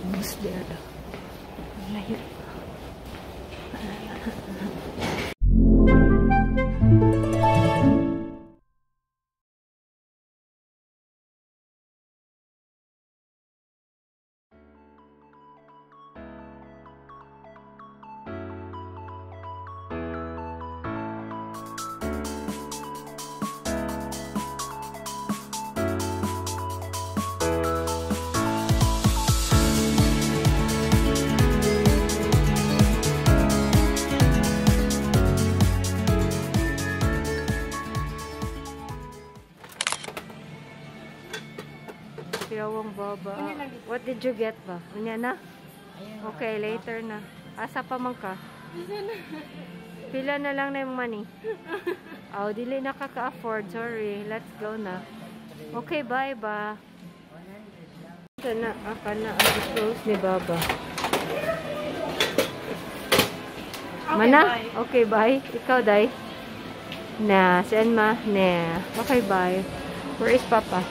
Almost there daw. Layo. Baba. What did you get ba? Unya na? Okay, later na. Asa pa man ka? Pila na lang na yung money. Oh, dili na ka ka-afford. Sorry. Let's go na. Okay, bye ba. Ito na. Aka na ang close ni Baba. Mana? Okay, bye. Ikaw, Day. Na. Si Anma? Na. Okay, bye. Where is Papa?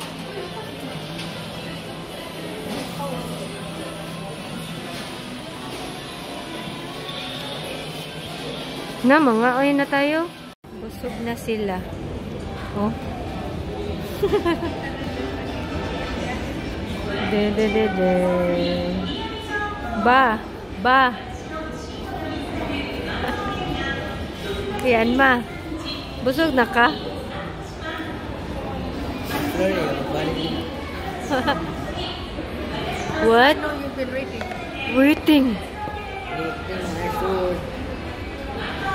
Na, mga oy na tayo. Busog na sila. Oh. De de de de. Ba, ba. Yan ma. Busog na ka? What? You've been waiting. Waiting.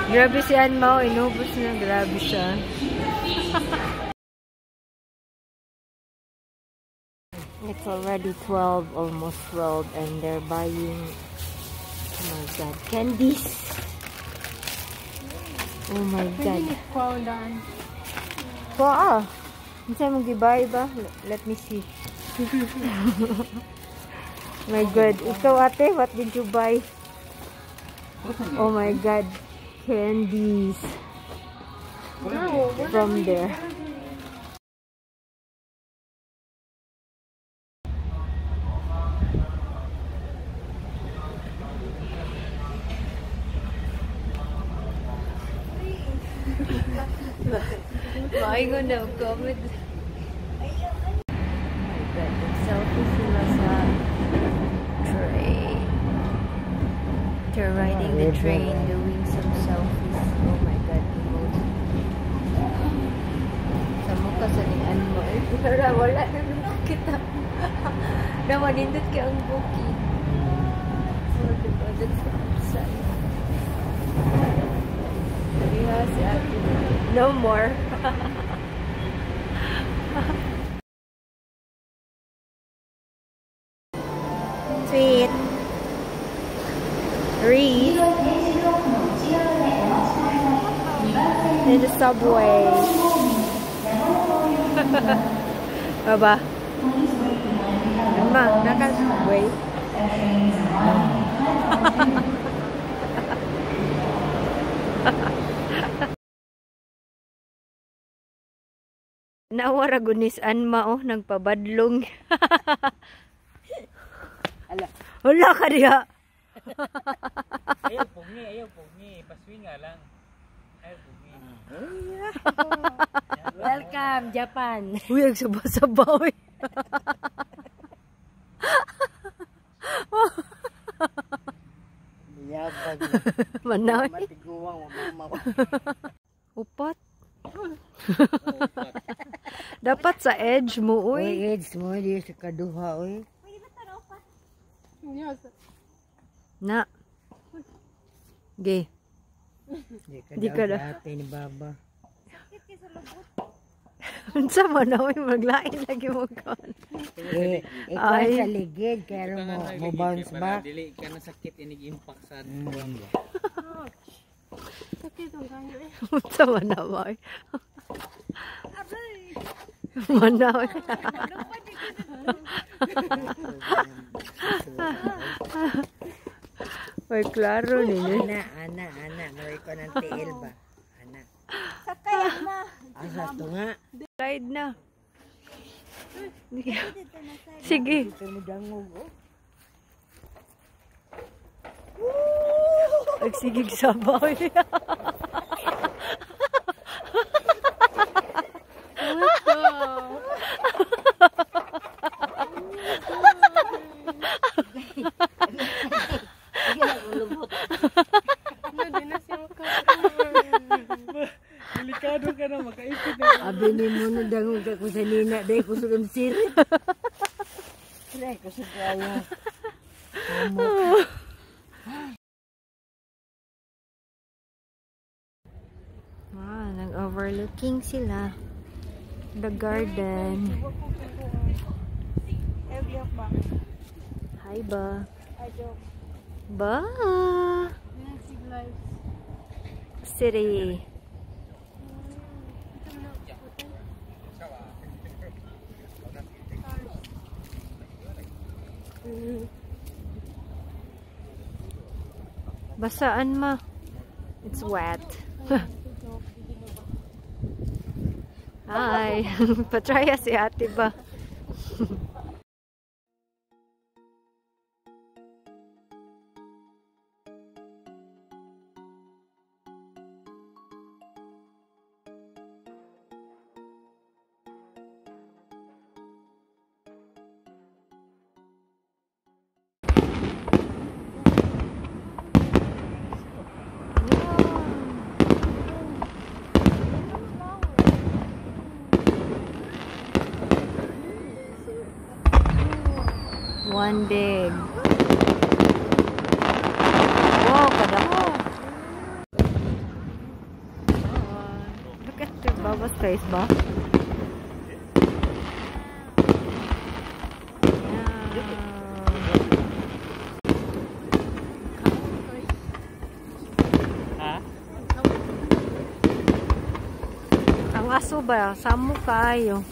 Grabe si Anma, inubos na. Grabe siya. It's already 12, almost 12, and they're buying, oh my God, candies. Oh my God. Wow. Unsa mong gibay ba? Let me see. My God. Ikaw ate, what did you buy? Oh my God. Candies from there. Maingon na comment. Oh my God, nag-selfie sila sa train. They're riding the train, doing some selfies. Oh my God, emoji. Sa mukha sa ni Anma. Wala na naman kita. Namanindot kay ang booking. Oh, diba? That's the outside. Sabi si ate. No more. Sweet. Reese. In the subway. Baba. Ma, naka-subway. Nawara gunis Anma oh, nagpabadlong. Wala ka diha. Ayaw pugi, ayaw pugi. Paswing nga lang. Ayaw pugi. Welcome, Japan. Uy, ang sabaw-sabaw eh. Yabag. Manaw. Matiguang, mamaw. Upat. Dapat sa edge mo, uy. Uy, edge mo, di sa kaduha, uy. Na. Gay. Di ka na. Ate ni Baba. Unsa man na, uy, maglain lagi mo kon. Eh, ikaw sa ligid, kaya mo bounce back. Dili ka na sakit, inig-impact sa buwan ba? Sakit ang ganyo eh. Unsa man na, uy. Manaw. May klaro ninyo. Ana, ana, ana. Maray ko ng tiil ba? Ana. Sakay na. Asa to nga. Slide na. Sige. Nagsigig sabaw. What the? No, di na siya Delikado ka na, makaipit na. Abi ni mo na dangog ako sa nina. Dahil kusog ang sirit. Dahil kusog kayo. Wow, nag-overlooking sila. The garden. Hi ba? Ba? City. Basaan ma. It's wet. Hi. Patraya si ate ba? One big. Wow, kadako. Look at the baba's face, ba? Yeah. Ha? Ang aso ba? Samo kayo.